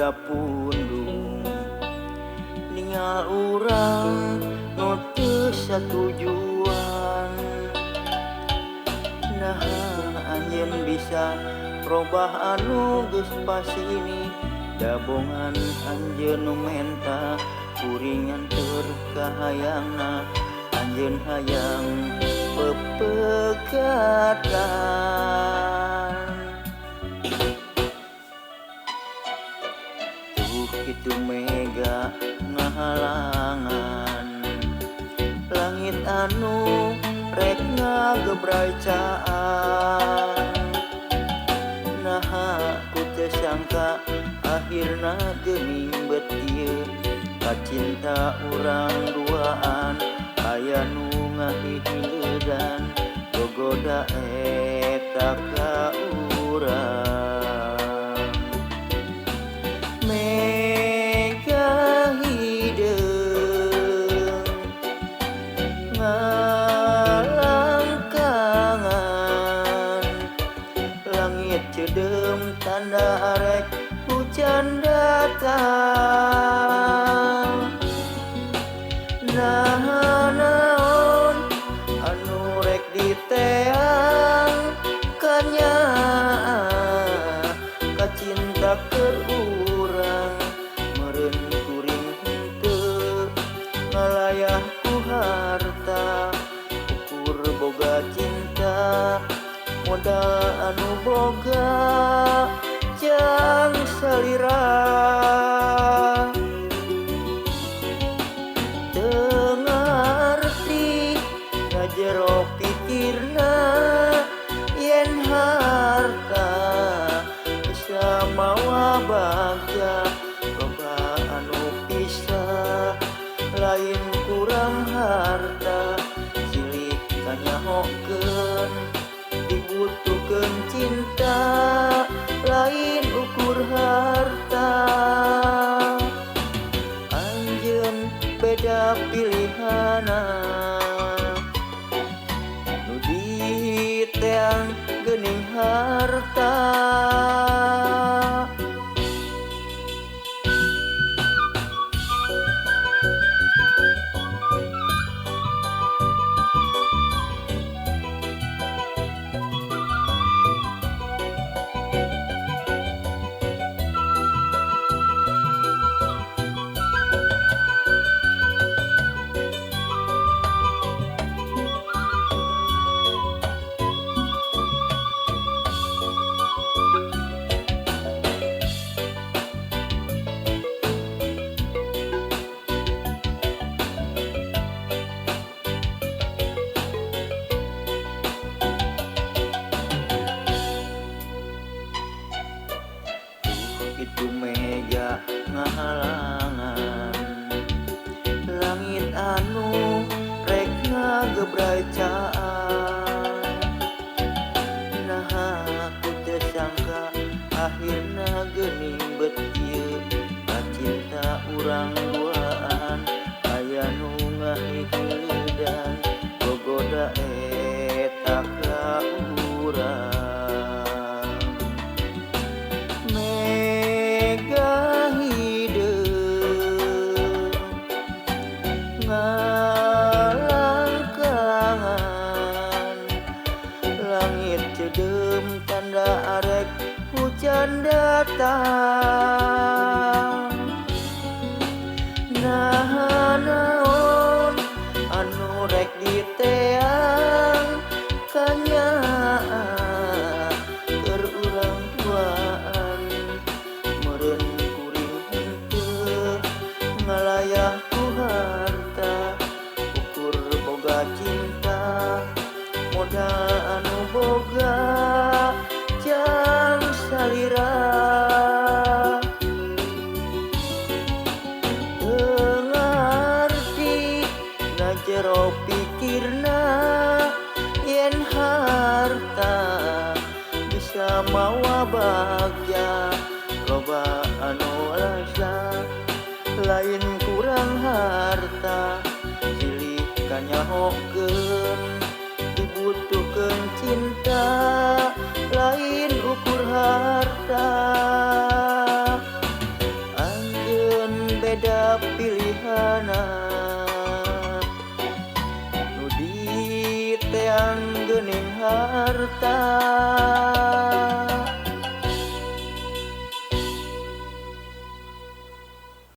siga pundung ningal urang nu teu satujuan. Nah anjeun bisa robah anu geus pasini dabongan anjeun nu menta kuring nganter ka hayangna anjeun hayang pepegatan. Tuh kitu mega ngahalangan langit anu rek ngagebrai caan. Naha ku teu sangka akhirna geuning bet ieu kacinta urang duaan aya nu ngahihiledan gogoda eta ka urang. Mega hideung ngalangkangan langit ceudeum tanda arek hujan datang. Nah naon anu rek diteang kanyaah kacinta keur urang meureun kuring henteu ngalayah ku harta ukur boga cinta modal anu boga jang salira. Teu ngarti ngajero pikirna yen harta bisa mawa bagja loba anu pisah lain kurang harta silih kanyahokeun dibutuhkeun cinta lain ukur harta. Anjeun beda pilihana nu diteang geuning harta. Itu mega ngahalangan langit anu rek ngagebrai caan. Naha ku teu sangka akhirna geuning bet ieu kacinta urang duaan aya nu ngahihiledan gogoda eta ka urang. Mega hideung ngalangkangan langit ceudeum tanda arek hujan datang. Nah naon anu rek diteang kanyaah keur urang duaan meureun kuring henteu ngalayah ku harta ukur boga cinta modal anu boga jang salira. Teu ngarti ngajero pikirna yen harta bisa mawa bagja loba anu rasa lain kurang harta silih kanyahokeun dibutuhkeun cinta lain ukur harta. Harta.